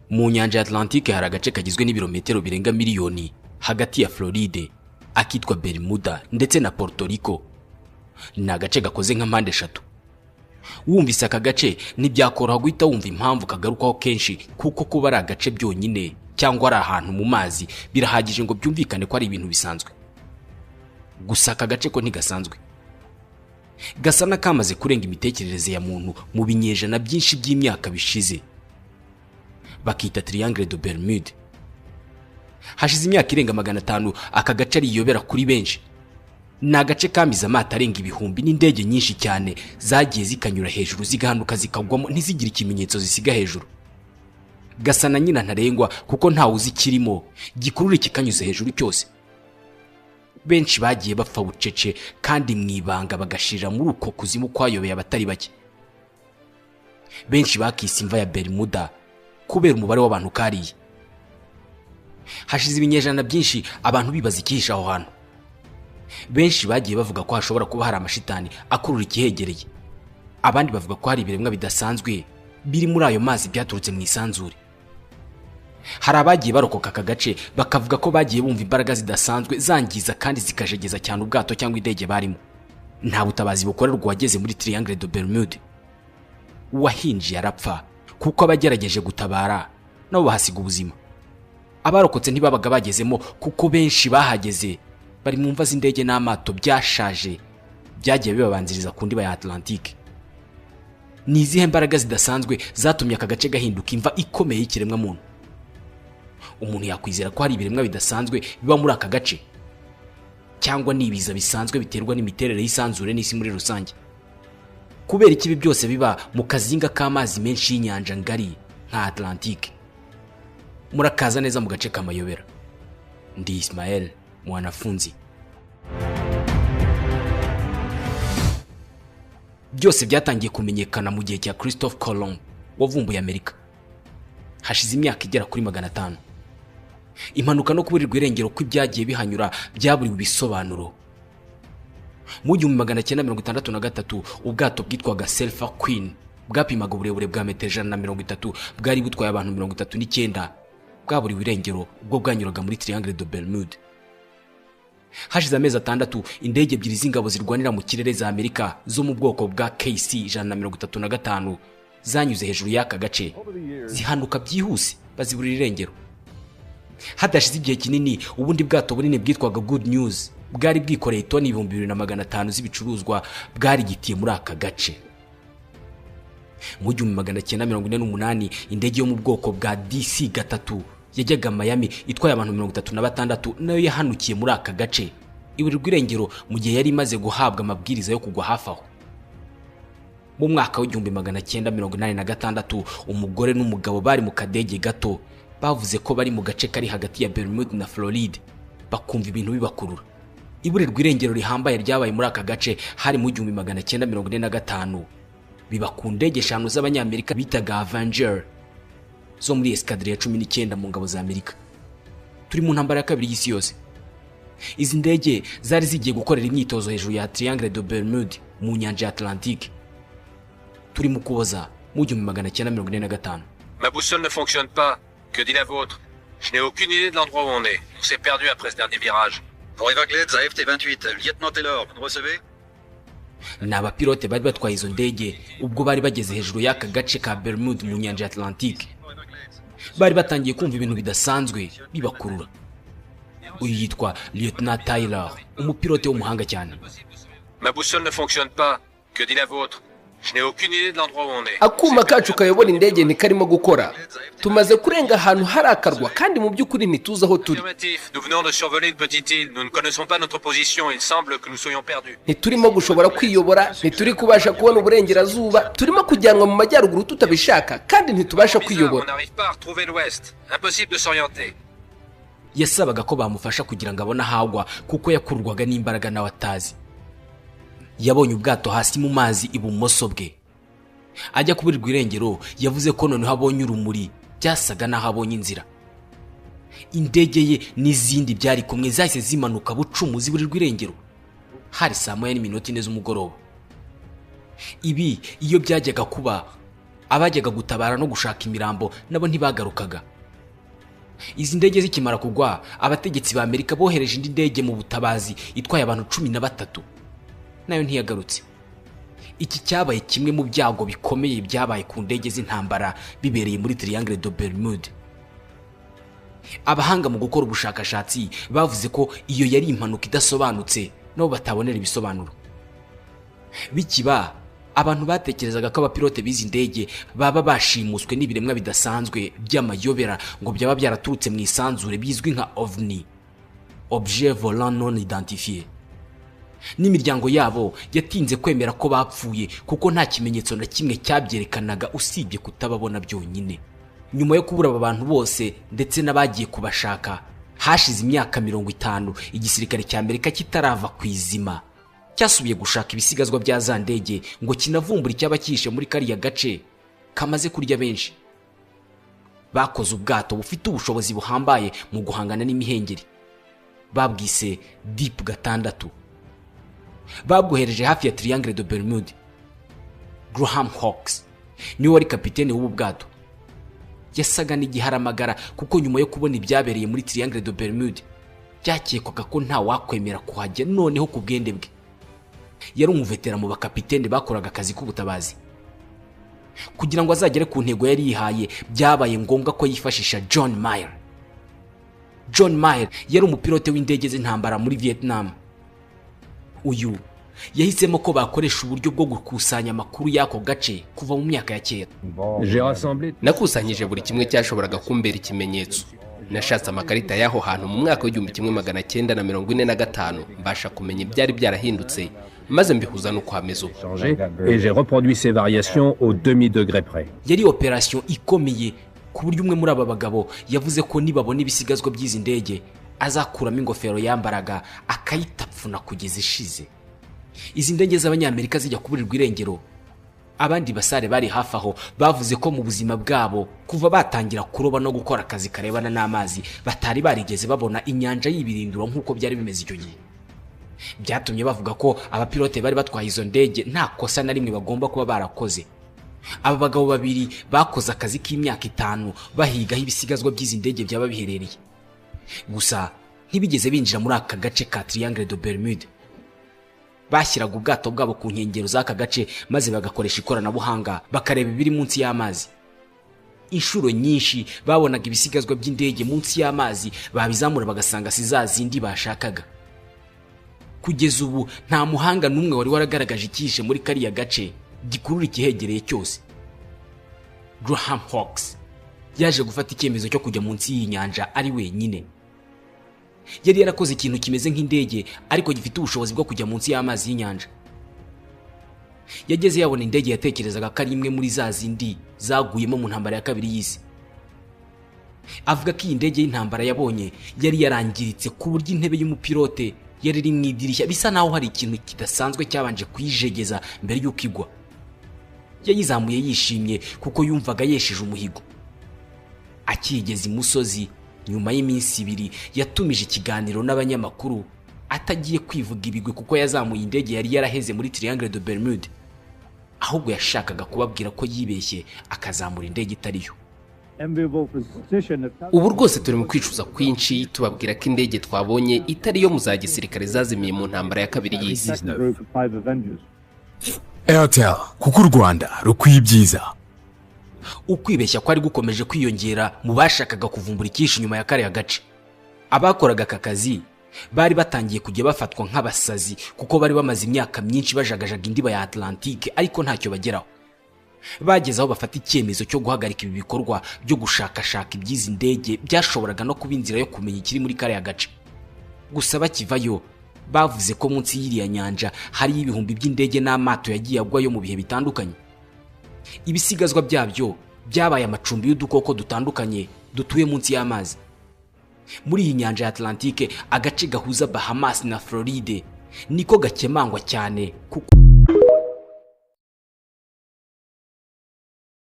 Mu nyanja ya Atlantique hari agace kagizwe n'ibirometero birenga miliyoni hagati ya Floride, akitwa Bermuda ndetse na Puerto Rico. Ni agace gakoze nka mpande eshatu. Wumvise aka gace ntibyakoroha guhita wumva impamvu kagarukwaho kenshi, kuko kuba ari agace byonyine cyangwa ari ahantu mu mazi birahagije ngo byumvikane ko ari ibintu bisanzwe. Gusa aka gace ko ntigasanzwe, gasa n'akamaze kurenga imitekerereze ya muntu mu binyejana byinshi by'imyaka bishize. Bakita Triangle de Bermude. Hashize imyaka irenga 500 aka gace ariyobera kuri benshi. Ni agace kamize amato arenga ibihumbi n'indege nyinshi cyane zagiye zikanyura hejuru, zigahanuka, zikagwamo, ntizigire ikimenyetso zisiga hejuru. Gasa na nyina ntarengwa, kuko ntawe uzi ikirimo gikurura ikikanyuze hejuru cyose. Benshi bagiye bapfa bucece kandi mu ibanga, bagashirira muri uko kuzimu kwayobeye abatari bake. Benshi bakise imva ya Bermuda kubera umubare w'abantu kariye. Hashize ibinyejana byinshi abantu bibaza ikihishe aho hantu. Benshi bagiye bavuga ko hashobora kuba hari amashitani akurura ikihegereye, abandi bavuga ko hari ibiremwa bidasanzwe biri muri ayo mazi byaturutse mu isanzure. Hari abagiye barokoka aka gace bakavuga ko bagiye bumva imbaraga zidasanzwe zangiza kandi zikajegeza cyane ubwato cyangwa indege barimo. Nta butabazi bukorerwa uwageze muri Triangle de Bermude. Uwahinjiye arapfa, kuko abagerageje gutabara nabo bahasiga ubuzima. Abarokotse ntibabaga bagezemo, kuko benshi bahageze bari mu mva z'indege n'amato byashaje byagiye bibabanziriza ku ndiba ya Atlantique. Ni izihe mbaraga zidasanzwe zatumye aka gace gahinduka imva ikomeye y'ikiremwamuntu? Umuntu yakwizera ko hari ibiremwa bidasanzwe biba muri aka gace, cyangwa ni ibiza bisanzwe biterwa n'imiterere y'isanzure n'isi muri rusange? Kubera iki ibi byose biba mu kazinga k'amazi menshi y'inyanja ngari nka Atlantique? Murakaza neza mu gace k'amayobera. Ndi Ismael Mwanafunzi. Byose byatangiye kumenyekana mu gihe cya Christophe Colomb wavumbuye Amerika. Hashize imyaka igera kuri 500. Impanuka no kuburirwa irengero kw'ibyagiye bihanyura byaburiwe ibisobanuro. Mu 1963 ubwato bwitwaga Selfa Queen bwapimaga uburebure bwa metero 130, bwari butwaye abantu 39, bwaburiwe irengero ubwo bwanyuraga muri Triangle de Bermude. Hashize amezi 6 indege ebyiri z'ingabo zirwanira mu kirere za Amerika zo mu bwoko bwa KC 135 zanyuze hejuru y'aka gace, zihanuka byihuse, baziburira irengero. Hadashize igihe kinini ubundi bwato bunini bwitwaga Good News bwari bwikoreye toni 2500 z'ibicuruzwa bwarigitiye muri aka gace. Mu 1948 indege yo mu bwoko bwa DC 3 yajyaga Miami itwaye abantu 36 nayo yahanukiye muri aka gace, iburirwa irengero mu gihe yari imaze guhabwa amabwiriza yo kugwa hafi aho. Mu mwaka wa 1986 umugore n'umugabo bari mu kadege gato bavuze ko bari mu gace kari hagati ya Bermude na Floride, bakumva ibintu bibakurura. Iburirwa irengero rihambaye ryabaye muri aka gace hari mu 1945, biba ku ndege 5 z'Abanyamerika bitaga Avenger zo muri escadrille ya 19 mu ngabo za Amerika. Turi mu ntambara ya kabiri y'isi yose. Izi ndege zari zigiye gukorera imyitozo hejuru ya Triangle de Bermude mu nyanja ya Atlantique. Turi mu Kuboza mu 1945. Ma boussole ne fonctionne pas. Que dit la vôtre? Je n'ai aucune idée de l'endroit où on est. On s'est perdu après ce dernier virage. Pour Everglades à FT28, lieutenant Taylor, vous recevez? Ni abapilote bari batwaye izo ndege ubwo bari bageze hejuru y'aka gace ka Bermude mu nyanja ya Atlantique. Bari batangiye kumva ibintu bidasanzwe bibakurura. Uyu yitwa Lieutenant Taylor, umupilote w'umuhanga cyane. Ma boussole ne fonctionne pas. Que dit la vôtre? Je n'ai aucune idée de l'endroit où on est. Akuma kacu kayobora indege ntikarimo gukora. Tumaze kurenga ahantu hari akarwa kandi mu by'ukuri ntituzi aho turi. Affirmatif, nous venons de survoler une petite île. Nous ne connaissons pas notre position. Il semble que nous soyons perdus. Ntiturimo gushobora kwiyobora, ntituri kubasha kubona uburengerazuba, turimo kujyanwa mu majyaruguru tutabishaka kandi ntitubasha Bizarre, kwiyobora. on n'arrive pas à retrouver l'ouest. Impossible de s'orienter. Yasabaga ko bamufasha kugira ngo abone aho agwa, kuko yakururwaga n'imbaraga nawe atazi. Yabonye ubwato hasi mu mazi ibumoso bwe. Ajya kuburirwa irengero yavuze ko noneho abonye urumuri, byasaga n'aho abonye inzira. Indege ye n'izindi byari kumwe zahise zimanuka bucumu ziburirwa irengero. Hari saa 1:04 z'umugoroba. Ibi iyo byajyaga kuba Abajyaga gutabara no gushaka imirambo nabo ntibagarukaga. Izi ndege zikimara kugwa, abategetsi ba Amerika bohereje indi ndege mu butabazi itwaye abantu 13, nayo ntiyagarutse. Iki cyabaye kimwe mu byago bikomeye byabaye ku ndege z'intambara bibereye muri Triangle de Bermude. Abahanga mu gukora ubushakashatsi bavuze ko iyo yari impanuka idasobanutse nabo batabonera ibisobanuro. Bikiba, abantu batekerezaga ko abapilote b'izi ndege baba bashimuswe n'ibiremwa bidasanzwe by'amayobera ngo byaba byaraturutse mu isanzure bizwi nka OVNI, objet volant non identifié. N'imiryango yabo yatinze kwemera ko bapfuye kuko nta kimenyetso na kimwe cyabyerekanaga usibye kutababona byonyine. Nyuma yo kubura aba bantu bose ndetse n'abagiye kubashaka, hashize imyaka 50 igisirikare cya Amerika kitarava ku izima cyasubiye gushaka ibisigazwa bya za ndege ngo kinavumbura icyaba cyihishe muri kariya gace kamaze kurya benshi. Bakoze ubwato bufite ubushobozi buhambaye mu guhangana n'imihengeri, babwise Deep 6. Babwohereje hafi ya Triangle de Bermude. Graham Hawks niwe wari kapitene w'ubu bwato. Yasaga n'igiharamagara kuko nyuma yo kubona ibyabereye muri Triangle de Bermude byakekwaga ko nta wakwemera kuhajya noneho ku bwende bwe. Yari umuvetera mu bakapitene bakoraga akazi k'ubutabazi. Kugira ngo azagere ku ntego yari yihaye, byabaye ngombwa ko yifashisha John Mayer. John Mayer yari umupilote w'indege z'intambara muri Vietnam. Uyu yahisemo ko bakoresha uburyo bwo gukusanya amakuru y'ako gace kuva mu myaka ya kera. Nakusanyije buri kimwe cyashoboraga kumbera ikimenyetso. Nashatse amakarita y'aho hantu mu mwaka w'1945 mbasha kumenya ibyari byarahindutse, maze mbihuza n'uko hameze ubu. Et j'ai reproduit ces variations au demi-degré près. Yari operation ikomeye ku buryo umwe muri aba bagabo yavuze ko nibabona ibisigazwa by'izi ndege azakuramo ingofero yambaraga akayitapfuna kugeza ishize. Izi ndege z'Abanyamerika zijya kuburirwa irengero, abandi basare bari hafi aho bavuze ko mu buzima bwabo kuva batangira kuroba no gukora akazi karebana n'amazi batari barigeze babona inyanja y'ibirindiro nk'uko byari bimeze icyo gihe. Byatumye bavuga ko abapilote bari batwaye izo ndege nta kosa na rimwe bagomba kuba barakoze. Aba bagabo babiri bakoze akazi k'imyaka 5 bahigaho ibisigazwa by'izi ndege byaba biherereye. Gusa ntibigeze binjira muri aka gace ka Triangle de Bermude. Bashyiraga ubwato bwabo ku nkengero z'aka gace maze bagakoresha ikoranabuhanga bakareba ibiri munsi y'amazi. Inshuro nyinshi babonaga ibisigazwa by'indege munsi y'amazi, babizamura bagasanga si za zindi bashakaga. Kugeza ubu nta muhanga n'umwe wari waragaragaje ikihishe muri kariya gace gikurura ikihegereye cyose. Graham Hawks yaje gufata icyemezo cyo kujya munsi y'iyi nyanja ari wenyine. Yari yarakoze ikintu kimeze nk'indege ariko gifite ubushobozi bwo kujya munsi y'amazi y'inyanja. Yageze yabona indege yatekerezaga ko ari imwe muri za zindi zaguyemo mu ntambara ya kabiri y'isi. Avuga ko iyi ndege y'intambara yabonye yari yarangiritse ku buryo intebe y'umupilote yari iri mu idirishya, bisa naho hari ikintu kidasanzwe cyabanje kuyijegeza mbere y'uko igwa. Yayizamuye yishimye kuko yumvaga yesheje umuhigo. Akigeze imusozi nyuma y'iminsi 2 yatumije ikiganiro n'abanyamakuru atagiye kwivuga ibigwi kuko yazamuye indege yari yaraheze muri Triangle de Bermude, ahubwo yashakaga kubabwira ko yibeshye akazamura indege itariyo. Ubu rwose turi mu kwicuza kwinshi tubabwira ko indege twabonye itari yo mu za gisirikare zazimiye mu ntambara ya kabiri y'isi. Airtel, kuko u Rwanda rukwiye ibyiza. Ukwibeshya kwari gukomeje kwiyongera mu bashakaga kuvumbura ikihishe inyuma ya kariya gace. Abakoraga aka kazi bari batangiye kujya bafatwa nk'abasazi kuko bari bamaze imyaka myinshi bajagajaga indiba ya Atlantique ariko ntacyo bageraho. Bageze aho bafata icyemezo cyo guhagarika ibi bikorwa byo gushakashaka iby'izi ndege byashoboraga no kuba inzira yo kumenya ikiri muri kariya gace. Gusa bakivayo bavuze ko munsi y'iriya nyanja hari ibihumbi by'indege n'amato yagiye agwayo mu bihe bitandukanye. Ibisigazwa byabyo byabaye amacumbi y'udukoko dutandukanye dutuye munsi y'amazi. Muri iyi nyanja ya Atlantique, agace gahuza Bahamas na Floride niko gakemangwa cyane kuko